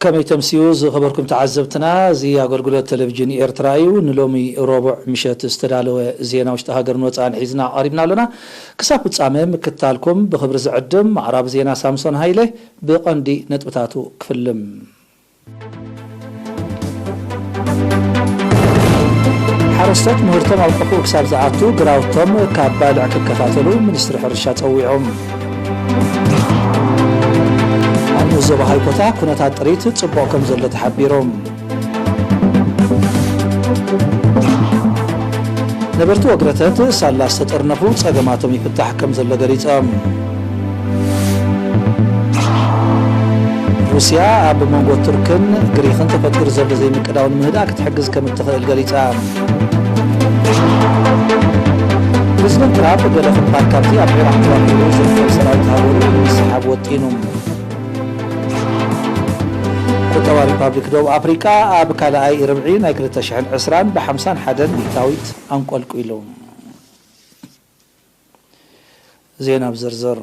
ከመይ ተምስዩ ዝኸበርኩም ተዓዘብትና፣ እዚ ኣገልግሎት ቴሌቪዥን ኤርትራ እዩ። ንሎሚ ረቡዕ ምሸት ዝተዳለወ ዜና ውሽጢ ሃገርን ወጻእን ሒዝና ቀሪብና ኣለና። ክሳብ ፍጻመ ምክታልኩም ብኽብሪ ዝዕድም ኣቕራቢ ዜና ሳምሶን ሃይለ። ብቐንዲ ነጥብታቱ ክፍልም። ሓረስቶት ምህርቶም ኣብ ቀፎኡ ክሳብ ዝኣቱ ግራውቶም ካብ ባልዕ ክከታተሉ ሚኒስትሪ ሕርሻ ጸዊዖም። ኣብ ንኡስ ዞባ ሃይኮታ ኩነታት ጥሪት ጽቡቕ ከም ዘሎ ተሓቢሮም። ነበርቲ ወግረተት ሳላ ዝተጠርነፉ ጸገማቶም ይፍታሕ ከም ዘሎ ገሊጾም። ሩስያ ኣብ መንጎ ቱርክን ግሪኽን ተፈጢሩ ዘሎ ዘይምቅዳውን ምህዳእ ክትሕግዝ ከም እትኽእል ገሊጻ። ፕሬዚደንት ትራምፕ ገለ ክፋል ካብቲ ኣብ ዒራቕ ተዋፊሩ ዝርከብ ሰራዊት ሃገሩ ንምስሓብ ወጢኑ። ቁጠባ ሪፓብሊክ ደቡብ ኣፍሪቃ ኣብ ካልኣይ ርብዒ ናይ ክልተ ሽሕን ዕስራን ብሓምሳን ሓደን ሚእታዊት ኣንቆልቂሉ። ዜና ብዝርዝር።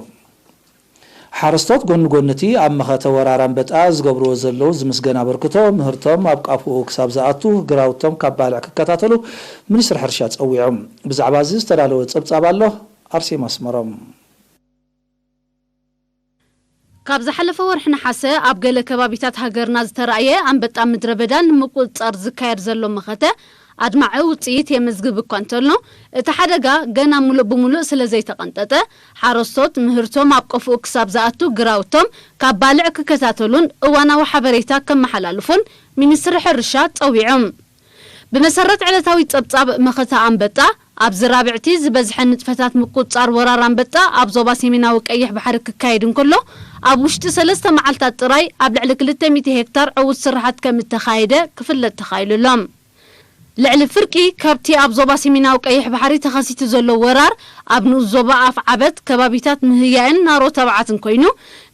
ሓረስቶት ጎኒ ጎኒ እቲ ኣብ መኸተ ወራር ኣንበጣ ዝገብርዎ ዘለዉ ዝምስገን ኣበርክቶ፣ ምህርቶም ኣብ ቃፍኡ ክሳብ ዝኣቱ ግራውቶም ካብ ባልዕ ክከታተሉ ሚኒስትሪ ሕርሻ ጸዊዖም። ብዛዕባ እዚ ዝተዳለወ ጸብጻብ ኣሎ፣ ኣርሴማ ኣስመሮም። ካብ ዝሓለፈ ወርሒ ነሓሰ ኣብ ገለ ከባቢታት ሃገርና ዝተራእየ ኣንበጣ ምድረ በዳ ንምቁጽጻር ዝካየድ ዘሎ መኸተ ኣድማዒ ውጽኢት የመዝግብ እኳ እንተሎ፣ እቲ ሓደጋ ገና ሙሉእ ብሙሉእ ስለ ዘይተቐንጠጠ፣ ሓረስቶት ምህርቶም ኣብ ቀፍኡ ክሳብ ዝኣቱ ግራውቶም ካብ ባልዕ ክከታተሉን እዋናዊ ሓበሬታ ከመሓላልፉን ሚኒስትሪ ሕርሻ ጸዊዖም። ብመሰረት ዕለታዊ ጸብጻብ መኸተ ኣንበጣ፣ ኣብዚ ራብዕቲ ዝበዝሐ ንጥፈታት ምቁጽጻር ወራር ኣንበጣ ኣብ ዞባ ሰሜናዊ ቀይሕ ባሕሪ ክካየድ እንከሎ፣ ኣብ ውሽጢ ሰለስተ መዓልታት ጥራይ ኣብ ልዕሊ ክልተ ሚእቲ ሄክታር ዕዉት ስራሓት ከም እተኻየደ ክፍለጥ ተኻኢሉ ኣሎ። ልዕሊ ፍርቂ ካብቲ ኣብ ዞባ ሰሜናዊ ቀይሕ ባሕሪ ተኸሲቱ ዘሎ ወራር ኣብ ንኡስ ዞባ ኣፍዓበት ከባቢታት ምህያእን ናሮ ተባዓትን ኮይኑ፣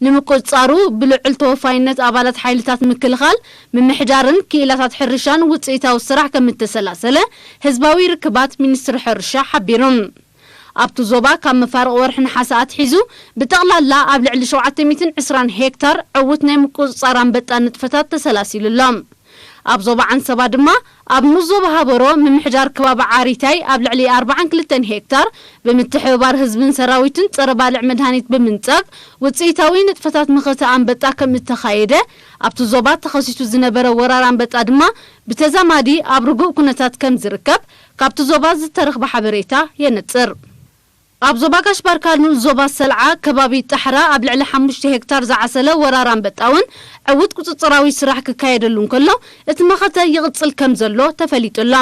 ንምቁጽጻሩ ብልዑል ተወፋይነት ኣባላት ሓይልታት ምክልኻል፣ ምምሕዳርን ክኢላታት ሕርሻን ውጽኢታዊ ስራሕ ከም እተሰላሰለ ህዝባዊ ርክባት ሚኒስትሪ ሕርሻ ሓቢሩ። ኣብቲ ዞባ ካብ መፋርቕ ወርሒ ነሓሰ ኣትሒዙ ብጠቕላላ ኣብ ልዕሊ ሸውዓተ ሚእትን ዕስራን ሄክታር ዕዉት ናይ ምቁጽጻር ኣንበጣ ንጥፈታት ተሰላሲሉ ኣሎ። ኣብ ዞባ ዓንሰባ ድማ ኣብ ንኡስ ዞባ ሃበሮ ምምሕዳር ከባቢ ዓሪታይ ኣብ ልዕሊ ኣርባዓን ክልተን ሄክታር ብምትሕብባር ህዝብን ሰራዊትን ጸረ ባልዕ መድሃኒት ብምንጻግ ውጽኢታዊ ንጥፈታት መኸተ ኣንበጣ ከም እተኻየደ፣ ኣብቲ ዞባ ተኸሲቱ ዝነበረ ወራር ኣንበጣ ድማ ብተዛማዲ ኣብ ርጉእ ኩነታት ከም ዝርከብ ካብቲ ዞባ ዝተረኽበ ሓበሬታ የነጽር። ኣብ ዞባ ጋሽ ባርካ ንኡስ ዞባ ሰልዓ ከባቢ ጣሕራ ኣብ ልዕሊ ሓሙሽተ ሄክታር ዝዓሰለ ወራር ኣንበጣ እውን ዕዉት ቁጽጽራዊ ስራሕ ክካየደሉ እንከሎ፣ እቲ መኸተ ይቕጽል ከም ዘሎ ተፈሊጡ ኣሎ።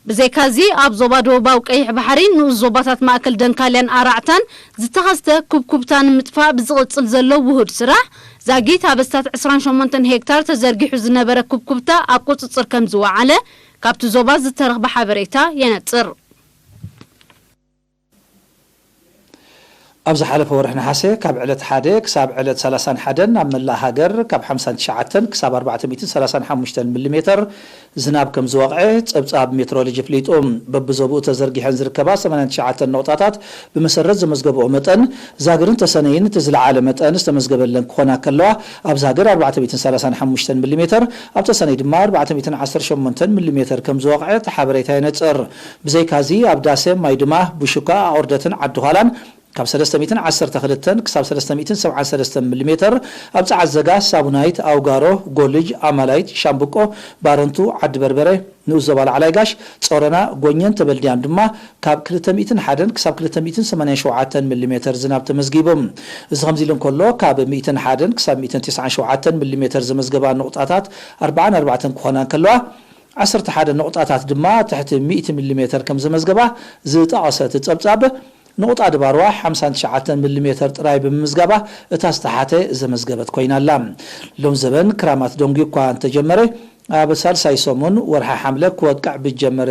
ብዘይካዚ ኣብ ዞባ ደቡባዊ ቀይሕ ባሕሪ ንኡስ ዞባታት ማእከል ደንካልያን ኣራዕታን ዝተኸስተ ኩብኩብታ ንምጥፋእ ብዝቕጽል ዘሎ ውሁድ ስራሕ፣ ዛጊት ኣብ ኣስታት ዕስራን ሸሞንተን ሄክታር ተዘርጊሑ ዝነበረ ኩብኩብታ ኣብ ቁጽጽር ከም ዝወዓለ ካብቲ ዞባ ዝተረኽበ ሓበሬታ የነጽር። ኣብ ዝሓለፈ ወርሒ ነሓሰ ካብ ዕለት ሓደ ክሳብ ዕለት ሰላሳን ሓደን ኣብ መላእ ሃገር ካብ ሓምሳን ትሽዓተን ክሳብ ኣርባዕተ ሚእትን ሰላሳን ሓሙሽተን ሚሊ ሜተር ዝናብ ከም ዝወቕዐ ጸብጻብ ሜትሮሎጂ ኣፍሊጡ። በብዞብኡ ተዘርጊሐን ዝርከባ ሰማንያን ትሽዓተን ነቑጣታት ብመሰረት ዘመዝገብኦ መጠን ዛግርን ተሰነይን እቲ ዝለዓለ መጠን ዝተመዝገበለን ክኾና ከለዋ፣ ኣብ ዛግር ኣርባዕተ ሚእትን ሰላሳን ሓሙሽተን ሚሊ ሜተር፣ ኣብ ተሰነይ ድማ ኣርባዕተ ሚእትን ዓሰርተ ሸሞንተን ሚሊ ሜተር ከም ዝወቕዐ እቲ ሓበሬታ የነጽር። ብዘይካዚ ኣብ ዳሰ፣ ማይድማ፣ ቡሹካ፣ ኣቑርደትን ዓዲ ዃላን ካብ ሰለስተ ሚእትን ዓሰርተ ክልተን ክሳብ ሰለስተ ሚእትን ሰብዓን ሰለስተን ሚሊ ሜተር፣ ኣብ ጸዓት ዘጋ፣ ሳቡናይት፣ ኣውጋሮ፣ ጎልጅ፣ ኣማላይት፣ ሻምብቆ፣ ባረንቱ፣ ዓዲ በርበረ፣ ንኡስ ዞባ ላዕላይ ጋሽ፣ ጾሮና፣ ጎኘን ተበልድያን ድማ ካብ ክልተ ሚእትን ሓደን ክሳብ ክልተ ሚእትን ሰማንያን ሸውዓተን ሚሊ ሜተር ዝናብ ተመዝጊቡ። እዚ ከምዚ ኢሉ እንከሎ፣ ካብ ሚእትን ሓደን ክሳብ ሚእትን ትስዓን ሸውዓተን ሚሊ ሜተር ዘመዝገባ ንቑጣታት ኣርባዓን ኣርባዕተን ክኾና እንከለዋ፣ ዓሰርተ ሓደ ንቑጣታት ድማ ትሕቲ ሚእቲ ሚሊ ሜተር ከም ዘመዝገባ ዝጠቐሰ እቲ ጸብጻብ፣ ንቑጣ ድባርዋ ሓምሳን ትሽዓተን ሚሊ ሜተር ጥራይ ብምምዝጋባ እታ ዝተሓተ ዘመዝገበት ኮይና ኣላ። ሎም ዘበን ክራማት ደንጉዩ እኳ እንተጀመረ፣ ኣብ ሳልሳይ ሰሙን ወርሒ ሓምለ ክወቅዕ ብጀመረ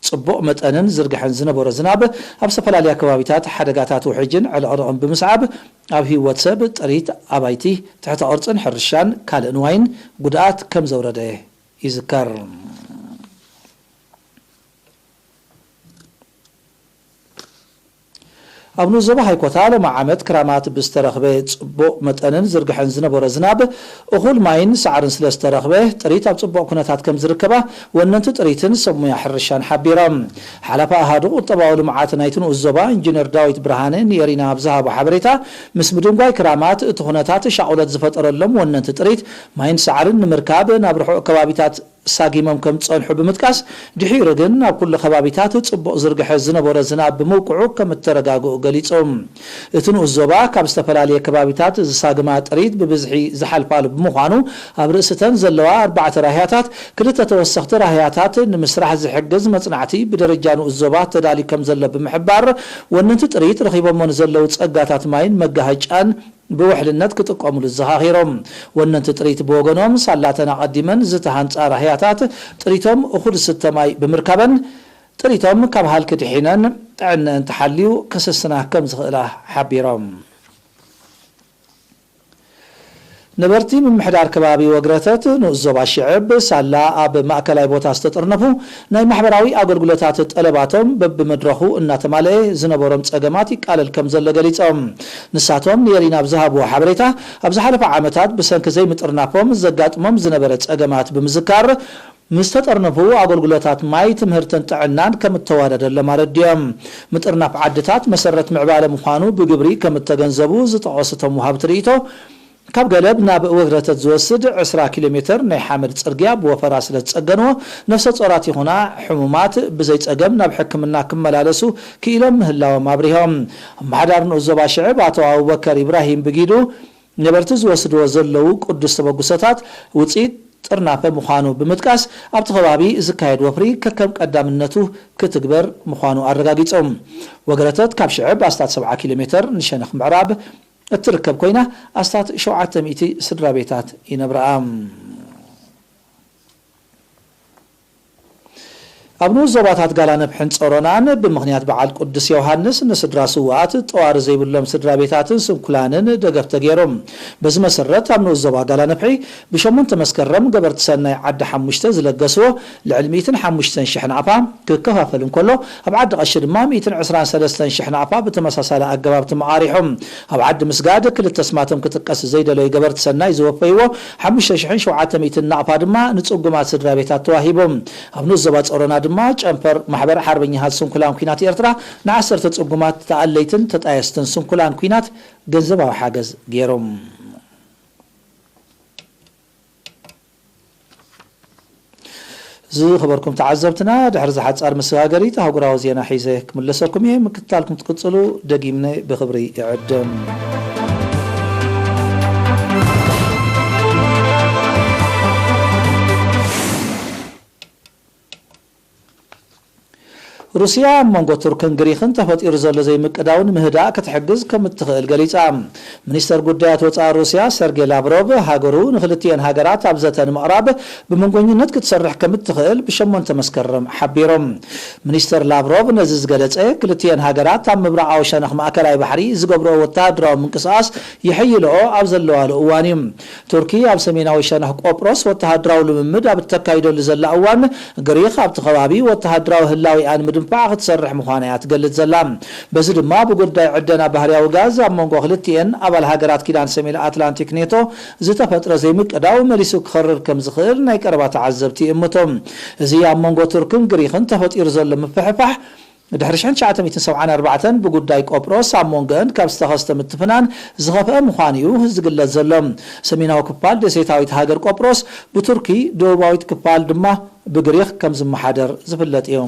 ጽቡቕ መጠንን ዝርግሐን ዝነበሮ ዝናብ፣ ኣብ ዝተፈላለያ ከባቢታት ሓደጋታት ውሕጅን ዕልቕልቕን ብምስዓብ፣ ኣብ ህይወት ሰብ፣ ጥሪት ኣባይቲ፣ ትሕተ ቅርጽን ሕርሻን ካልእ ንዋይን ጉድኣት ከም ዘውረደ ይዝከር። ኣብ ንኡስ ዞባ ሃይኮታ ሎሚ ዓመት ክራማት ብዝተረኽበ ጽቡቕ መጠንን ዝርግሐን ዝነበሮ ዝናብ፣ እኹል ማይን ሳዕርን ስለ ዝተረኽበ፣ ጥሪት ኣብ ጽቡቕ ኩነታት ከም ዝርከባ ወነንቲ ጥሪትን ሰብ ሞያ ሕርሻን ሓቢሮም። ሓላፊ ኣሃዱ ቁጠባዊ ልምዓት ናይቲ ንኡስ ዞባ ኢንጂነር ዳዊት ብርሃነ ንኤሪና ኣብ ዝሃቦ ሓበሬታ፣ ምስ ምድንጓይ ክራማት እቲ ኩነታት ሻቕሎት ዝፈጠረሎም ወነንቲ ጥሪት ማይን ሳዕርን ንምርካብ ናብ ርሑቕ ከባቢታት ሳጊሞም ከም ዝጸንሑ ብምጥቃስ፣ ድሒሩ ግን ኣብ ኩሉ ከባቢታት ጽቡቕ ዝርግሐ ዝነበሮ ዝናብ ብምውቅዑ ከም እተረጋግኡ ገሊጹ። እቲ ንኡስ ዞባ ካብ ዝተፈላለየ ከባቢታት ዝሳግማ ጥሪት ብብዝሒ ዝሓልፋሉ ብምዃኑ፣ ኣብ ርእሲተን ዘለዋ ኣርባዕተ ራህያታት ክልተ ተወሰኽቲ ራህያታት ንምስራሕ ዝሕግዝ መጽናዕቲ ብደረጃ ንኡስ ዞባ ተዳልዩ ከም ዘሎ ብምሕባር፣ ወነንቲ ጥሪት ረኺቦሞ ንዘለዉ ጸጋታት ማይን መጋሃጫን ብውሕልነት ክጥቀሙሉ ዘኻኺሮም። ወነንቲ ጥሪት ብወገኖም፣ ሳላተን ኣቐዲመን ዝተሃንጻ ራህያታት ጥሪቶም እኹል ዝስተ ማይ ብምርካበን፣ ጥሪቶም ካብ ሃልኪ ድሒነን ጥዕነአን ተሓልዩ ክስስና ከም ዝኽእላ ሓቢሮም። ነበርቲ ምምሕዳር ከባቢ ወግረተት ንኡስ ዞባ ሽዕብ፣ ሳላ ኣብ ማእከላይ ቦታ ዝተጠርነፉ ናይ ማሕበራዊ ኣገልግሎታት ጠለባቶም በብመድረኹ እናተማልአ ዝነበሮም ጸገማት ይቃለል ከም ዘሎ ገሊጾም። ንሳቶም ንኤሪና ኣብ ዝሃብዎ ሓበሬታ፣ ኣብ ዝሓለፈ ዓመታት ብሰንኪ ዘይምጥርናፎም ዘጋጥሞም ዝነበረ ጸገማት ብምዝካር፣ ምስ ተጠርነፉ ኣገልግሎታት ማይ፣ ትምህርትን ጥዕናን ከም እተዋዳደሎም ኣረዲኦም። ምጥርናፍ ዓድታት መሰረት ምዕባለ ምዃኑ ብግብሪ ከም እተገንዘቡ ዝጠቐሱ እቶም ወሃብቲ ርእይቶ፣ ካብ ገለብ ናብ ወግረተት ዝወስድ ዕስራ ኪሎ ሜተር ናይ ሓመድ ጽርግያ ብወፈራ ስለ ዝጸገንዎ፣ ነፍሰ ጾራት ይኹና ሕሙማት ብዘይ ጸገም ናብ ሕክምና ክመላለሱ ክኢሎም ምህላዎም ኣብሪሆም። ኣመሓዳሪ ንኡስ ዞባ ሽዕብ ኣቶ ኣቡበከር ኢብራሂም ብጊዱ፣ ነበርቲ ዝወስድዎ ዘለዉ ቅዱስ ተበግሶታት ውጽኢት ጥርናፈ ምዃኑ ብምጥቃስ፣ ኣብቲ ከባቢ ዝካየድ ወፍሪ ከከም ቀዳምነቱ ክትግበር ምዃኑ ኣረጋጊጾም። ወግረተት ካብ ሽዕብ ኣስታት ሰብዓ ኪሎ ሜተር ንሸነኽ ምዕራብ እትርከብ ኮይና፣ ኣስታት ሸውዓተ ሚእቲ ስድራ ቤታት ይነብርኣ። ኣብ ንኡስ ዞባታት ጋላነፍሕን ጸሮናን ብምኽንያት በዓል ቅዱስ ዮሃንስ ንስድራ ስውኣት ጠዋሪ ዘይብሎም ስድራ ቤታትን ስንኩላንን ደገፍ ተገይሩ። በዚ መሰረት ኣብ ንኡስ ዞባ ጋላነፍሒ ብሸሞንተ መስከረም ገበርቲ ሰናይ ዓዲ ሓሙሽተ ዝለገስዎ ልዕሊ ሚእትን ሓሙሽተን ሽሕ ናቕፋ ክከፋፈል እንከሎ፣ ኣብ ዓዲ ቀሺ ድማ ሚእትን ዕስራን ሰለስተን ሽሕ ናቕፋ ብተመሳሳሊ ኣገባብ ተመቓሪሑ። ኣብ ዓዲ ምስጋድ ክልተ ስማቶም ክጥቀስ ዘይደለዩ ገበርቲ ሰናይ ዝወፈይዎ ሓሙሽተ ሽሕን ሸውዓተ ሚእትን ናቕፋ ድማ ንጽጉማት ስድራ ቤታት ተዋሂቡ። ኣብ ንኡስ ዞባ ጸሮና ድማ ጨንፈር ማሕበር ሓርበኛታት ስንኩላን ኲናት ኤርትራ ንዓሰርተ ጽጉማት ተኣለይትን ተጣየስትን ስንኩላን ኲናት ገንዘባዊ ሓገዝ ገይሩ። ዝኸበርኩም ተዓዘብትና፣ ድሕሪ እዚ ሓጻር መሰጋገሪት ኣህጉራዊ ዜና ሒዘ ክምለሰኩም እየ። ምክትታልኩም ትቅጽሉ ደጊምነ ብኽብሪ ይዕድም። ሩስያ ኣብ መንጎ ቱርክን ግሪኽን ተፈጢሩ ዘሎ ዘይምቅዳው ንምህዳእ ክትሕግዝ ከም እትኽእል ገሊጻ። ሚኒስተር ጉዳያት ወጻኢ ሩስያ ሰርጌ ላቭሮቭ፣ ሃገሩ ንክልቲኤን ሃገራት ኣብ ዘተ ንምቕራብ ብመንጎኝነት ክትሰርሕ ከም እትኽእል ብሸሞንተ መስከረም ሓቢሮም። ሚኒስተር ላቭሮቭ ነዚ ዝገለጸ፣ ክልቲኤን ሃገራት ኣብ ምብራቓዊ ሸነኽ ማእከላይ ባሕሪ ዝገብርኦ ወተሃደራዊ ምንቅስቓስ ይሕይልኦ ኣብ ዘለዋሉ እዋን እዩ። ቱርኪ ኣብ ሰሜናዊ ሸነኽ ቆጵሮስ ወተሃደራዊ ልምምድ ኣብ እተካይደሉ ዘላ እዋን፣ ግሪኽ ኣብቲ ከባቢ ወተሃደራዊ ህላዊኣን ምድንፋዕ ክትሰርሕ ምዃና እያ ትገልጽ ዘላ። በዚ ድማ ብጉዳይ ዕደና ባህርያዊ ጋዝ ኣብ መንጎ ክልቲኤን ኣባል ሃገራት ኪዳን ሰሜን ኣትላንቲክ ኔቶ ዝተፈጥረ ዘይምቅዳው መሊሱ ክኸርር ከም ዝኽእል ናይ ቀረባ ተዓዘብቲ ይእምቱ። እዚ ኣብ መንጎ ቱርክን ግሪኽን ተፈጢሩ ዘሎ ምፍሕፋሕ ድሕሪ ሽሕን ትሽዓተ ሚእትን ሰብዓን ኣርባዕተን ብጉዳይ ቆጵሮስ ኣብ መንጎአን ካብ ዝተኸስተ ምትፍናን ዝኸፍአ ምዃኑ እዩ ዝግለጽ ዘሎ። ሰሜናዊ ክፋል ደሴታዊት ሃገር ቆጵሮስ ብቱርኪ፣ ደቡባዊት ክፋል ድማ ብግሪኽ ከም ዝመሓደር ዝፍለጥ እዩ።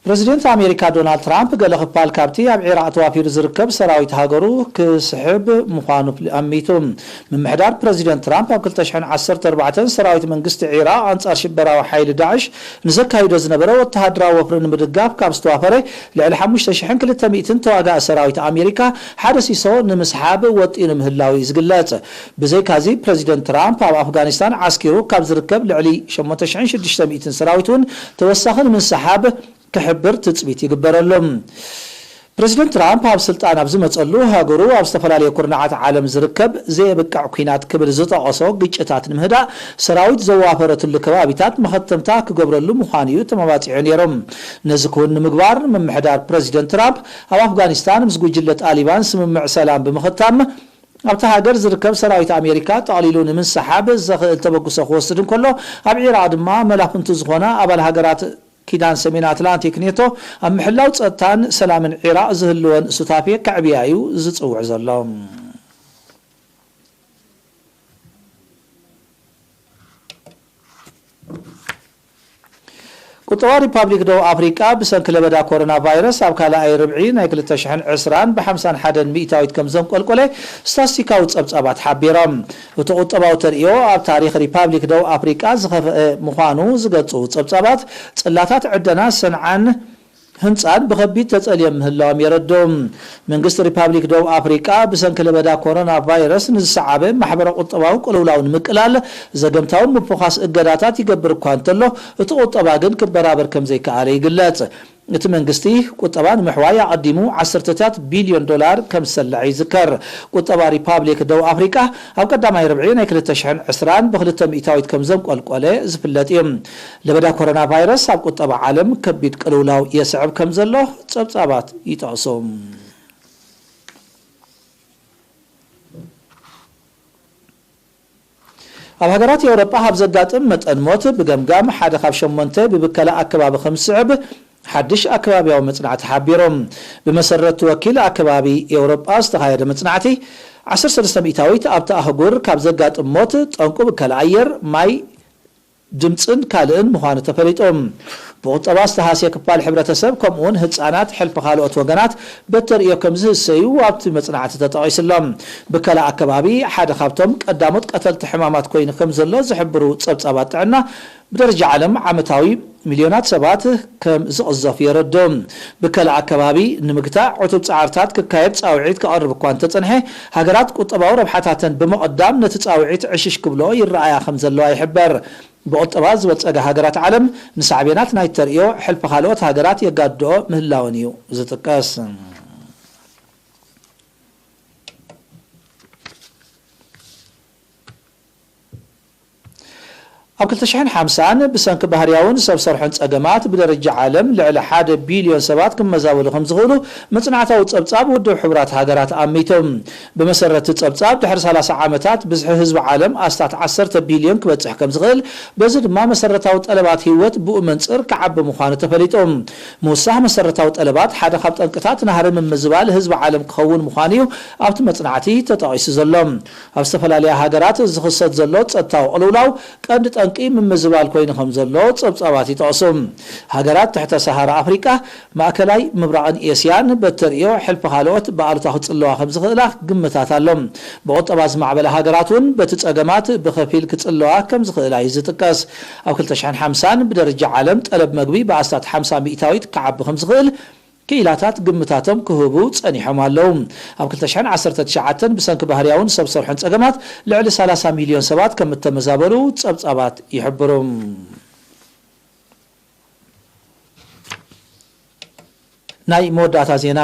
ፕረዚደንት ኣሜሪካ ዶናልድ ትራምፕ ገለ ክፋል ካብቲ ኣብ ዒራቕ ተዋፊሩ ዝርከብ ሰራዊት ሃገሩ ክስሕብ ምዃኑ ኣሚቱ። ምምሕዳር ፕረዚደንት ትራምፕ ኣብ ክልተ ሽሕን ዓሰርተ ኣርባዕተን ሰራዊት መንግስቲ ዒራቕ ኣንጻር ሽበራዊ ሓይሊ ዳዕሽ ንዘካይዶ ዝነበረ ወተሃደራዊ ወፍሪ ንምድጋፍ ካብ ዝተዋፈረ ልዕሊ ሓሙሽተ ሽሕን ክልተ ሚእትን ተዋጋኢ ሰራዊት ኣሜሪካ ሓደ ሲሶ ንምስሓብ ወጢኑ ምህላው እዩ ዝግለጽ። ብዘይካዚ ፕረዚደንት ትራምፕ ኣብ ኣፍጋኒስታን ዓስኪሩ ካብ ዝርከብ ልዕሊ ሸሞንተ ሽሕን ሽዱሽተ ሚእትን ሰራዊት እውን ተወሳኺ ንምስሓብ ክሕብር ትጽቢት ይግበረሉ። ፕረዚደንት ትራምፕ ኣብ ስልጣን ኣብ ዝመጸሉ ሃገሩ ኣብ ዝተፈላለዩ ኩርናዓት ዓለም ዝርከብ ዘየብቅዕ ኲናት ክብል ዝጠቐሶ ግጭታት ንምህዳእ ሰራዊት ዘዋፈረትሉ ከባቢታት መኸተምታ ክገብረሉ ምዃኑ እዩ ተመባጺዑ ነይሩ። ነዚ ክውን ንምግባር ምምሕዳር ፕረዚደንት ትራምፕ ኣብ ኣፍጋኒስታን ምስ ጉጅለ ጣሊባን ስምምዕ ሰላም ብምኽታም ኣብታ ሃገር ዝርከብ ሰራዊት ኣሜሪካ ጠቕሊሉ ንምንስሓብ ዘኽእል ተበግሶ ክወስድ እንከሎ ኣብ ዒራቕ ድማ መላፍንቱ ዝኾና ኣባል ሃገራት ኪዳን ሰሜን ኣትላንቲክ ኔቶ ኣብ ምሕላው ጸጥታን ሰላምን ዒራቕ ዝህልወን ሱታፌ ከዕብያ እዩ ዝጽውዕ ዘሎ። ቁጠባ ሪፓብሊክ ደቡብ ኣፍሪቃ ብሰንኪ ለበዳ ኮሮና ቫይረስ ኣብ ካልኣይ ርብዒ ናይ ክልተ ሽሕን ዕስራን ብ ሓምሳን ሓደን ሚእታዊት ከም ዘንቆልቆለ ስታስቲካዊ ጸብጻባት ሓቢሮም። እቲ ቁጠባዊ ተርእዮ ኣብ ታሪኽ ሪፓብሊክ ደቡብ ኣፍሪቃ ዝኸፍአ ምዃኑ ዝገልጹ ጸብጻባት ጽላታት ዕደና ሰንዓን ህንጻን ብኸቢድ ተጸልዮም ምህላዎም የረድኡ። መንግስቲ ሪፓብሊክ ደቡብ ኣፍሪቃ ብሰንኪ ለበዳ ኮሮና ቫይረስ ንዝሰዓበ ማሕበረ ቁጠባዊ ቅልውላው ንምቅላል ዘገምታዊ ምፍዃስ እገዳታት ይገብር እኳ እንተሎ እቲ ቁጠባ ግን ክበራበር ከም ዘይከኣለ ይግለጽ። እቲ መንግስቲ ቁጠባ ንምሕዋይ ኣቐዲሙ ዓሰርተታት ቢልዮን ዶላር ከም ዝሰልዐ ይዝከር። ቁጠባ ሪፓብሊክ ደቡብ ኣፍሪቃ ኣብ ቀዳማይ ርብዒ ናይ ክልተ ሽሕን ዕስራን ብክልተ ሚእታዊት ከም ዘንቆልቆለ ዝፍለጥ እዩ። ለበዳ ኮሮና ቫይረስ ኣብ ቁጠባ ዓለም ከቢድ ቅልውላው የስዕብ ከም ዘሎ ጸብጻባት ይጠቕሱ። ኣብ ሃገራት ኤውሮጳ ካብ ዘጋጥም መጠን ሞት ብገምጋም ሓደ ካብ ሸሞንተ ብብከላ ኣከባቢ ከም ዝስዕብ ሓድሽ ኣከባብያዊ መጽናዕቲ ሓቢሩ። ብመሰረት ወኪል ኣከባቢ ኤውሮጳ ዝተኻየደ መጽናዕቲ ዓሰርተ ሰለስተ ሚእታዊት ኣብቲ ኣህጉር ካብ ዘጋጥም ሞት ጠንቁ ብከላ ኣየር፣ ማይ፣ ድምጽን ካልእን ምዃኑ ተፈሊጡ። ብቁጠባ ዝተሃስየ ክፋል ሕብረተሰብ ከምኡውን ህጻናት ሕልፊ ካልኦት ወገናት በተርእዮ ከም ዝህሰዩ ኣብቲ መጽናዕቲ ተጠቒሱ ኣሎ። ብከላ ኣከባቢ ሓደ ካብቶም ቀዳሞት ቀተልቲ ሕማማት ኮይኑ ከም ዘሎ ዝሕብሩ ጸብጻባት ጥዕና ብደረጃ ዓለም ዓመታዊ ሚልዮናት ሰባት ከም ዝቕዘፍ የረድኡ። ብከላ ኣከባቢ ንምግታእ ዕቱብ ጻዕርታት ክካየድ ጻውዒት ክቐርብ እኳ እንተጸንሐ ሃገራት ቁጠባዊ ረብሓታተን ብምቕዳም ነቲ ጻውዒት ዕሽሽ ክብሎ ይረኣያ ከም ዘለዋ ይሕበር። ብቁጠባ ዝበልጸጋ ሃገራት ዓለም ንሳዕቤናት ናይ ተርእዮ ሕልፊ ካልኦት ሃገራት የጋድኦ ምህላወን እዩ ዝጥቀስ። ኣብ ክልተ ሽሕን ሓምሳን ብሰንኪ ባህርያውን ሰብ ሰርሖን ጸገማት ብደረጃ ዓለም ልዕሊ ሓደ ቢልዮን ሰባት ክመዛበሉ ከም ዝኽእሉ መጽናዕታዊ ጸብጻብ ውድብ ሕቡራት ሃገራት ኣሚቱ። ብመሰረት እቲ ጸብጻብ ድሕሪ ሰላሳ ዓመታት ብዝሒ ህዝቢ ዓለም ኣስታት ዓሰርተ ቢልዮን ክበጽሕ ከም ዝኽእል፣ በዚ ድማ መሰረታዊ ጠለባት ህይወት ብኡ መንጽር ክዓቢ ምዃኑ ተፈሊጡ። ምውሳኽ መሰረታዊ ጠለባት ሓደ ካብ ጠንቅታት ናህሪ ምምዝባል ህዝቢ ዓለም ክኸውን ምዃኑ እዩ ኣብቲ መጽናዕቲ ተጠቒሱ ዘሎ። ኣብ ዝተፈላለያ ሃገራት ዝኽሰት ዘሎ ጸጥታዊ ቅልውላው ቀንዲ ጠንቂ ምምዝባል ኮይኑ ከም ዘሎ ጸብጻባት ይጠቕሱ። ሃገራት ትሕተ ሰሃራ ኣፍሪቃ፣ ማእከላይ ምብራቕን ኤስያን በተርእዮ ሕልፊ ካልኦት ብኣሉታ ክጽለዋ ከም ዝኽእላ ግምታት ኣሎ። ብቁጠባ ዝማዕበላ ሃገራት እውን በቲ ጸገማት ብኸፊል ክጽለዋ ከም ዝኽእላ እዩ ዝጥቀስ። ኣብ ክልተ ሽሕን ሓምሳን ብደረጃ ዓለም ጠለብ መግቢ ብኣስታት ሓምሳ ሚእታዊት ክዓቢ ከም ዝኽእል ክኢላታት ግምታቶም ክህቡ ጸኒሖም ኣለዉ። ኣብ ክልተ ሽሕን ዓሰርተ ትሽዓተን ብሰንኪ ባህርያውን ሰብ ሰርሖን ጸገማት ልዕሊ ሰላሳ ሚልዮን ሰባት ከም እተመዛበሉ ጸብጻባት ይሕብሩ። ናይ መወዳእታ ዜና።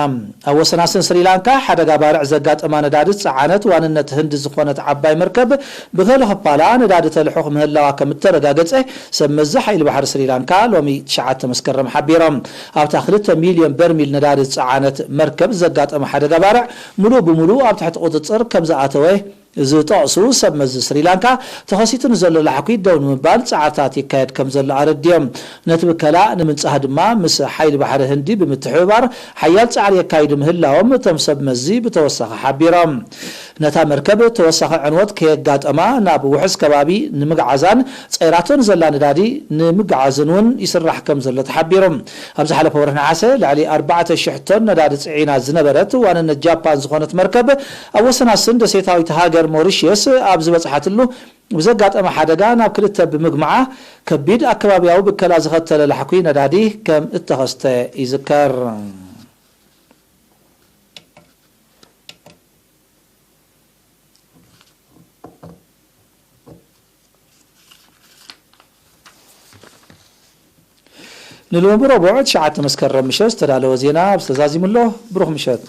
ኣብ ወሰናስን ስሪላንካ ሓደጋ ባርዕ ዘጋጠማ ነዳዲ ዝጸዓነት ዋንነት ህንዲ ዝኾነት ዓባይ መርከብ ብገለ ክፋላ ነዳዲ ተልሕኽ ምህላዋ ከም እተረጋገጸ ሰብ መዚ ሓይሊ ባሕሪ ስሪላንካ ሎሚ ትሽዓተ መስከረም ሓቢሮም። ኣብታ ክልተ ሚልዮን በርሚል ነዳዲ ዝጸዓነት መርከብ ዘጋጠመ ሓደጋ ባርዕ ምሉእ ብምሉእ ኣብ ትሕቲ ቁጽጽር ከም ዝኣተወ ዝጠቕሱ ሰብ መዚ ስሪላንካ፣ ተኸሲቱ ንዘሎ ላሕኲ ደው ንምባል ጻዕርታት ይካየድ ከም ዘሎ ኣረድዮም። ነቲ ብከላ ንምንጻህ ድማ ምስ ሓይሊ ባሕሪ ህንዲ ብምትሕብባር ሓያል ጻዕሪ የካይዱ ምህላዎም እቶም ሰብ መዚ ብተወሳኺ ሓቢሮም። ነታ መርከብ ተወሳኺ ዕንወት ከየጋጠማ ናብ ውሑስ ከባቢ ንምግዓዛን ጸይራቶ ንዘላ ነዳዲ ንምግዓዝን እውን ይስራሕ ከም ዘሎ ተሓቢሩ። ኣብ ዝሓለፈ ወርሒ ነሓሰ ልዕሊ ኣርባዕተ ሽሕ ቶን ነዳዲ ጽዒና ዝነበረት ዋንነት ጃፓን ዝኾነት መርከብ ኣብ ወሰን ኣስን ደሴታዊት ሃገር ሞሪሽየስ ኣብ ዝበጽሓትሉ ብዘጋጠመ ሓደጋ ናብ ክልተ ብምግማዓ ከቢድ ኣከባቢያዊ ብከላ ዝኸተለ ላሕኩይ ነዳዲ ከም እተኸስተ ይዝከር። ንሎሚ ረቡዕ ትሽዓተ መስከረም ምሸት ዝተዳለወ ዜና ኣብዚ ተዛዚሙ ኣሎ። ብሩኽ ምሸት።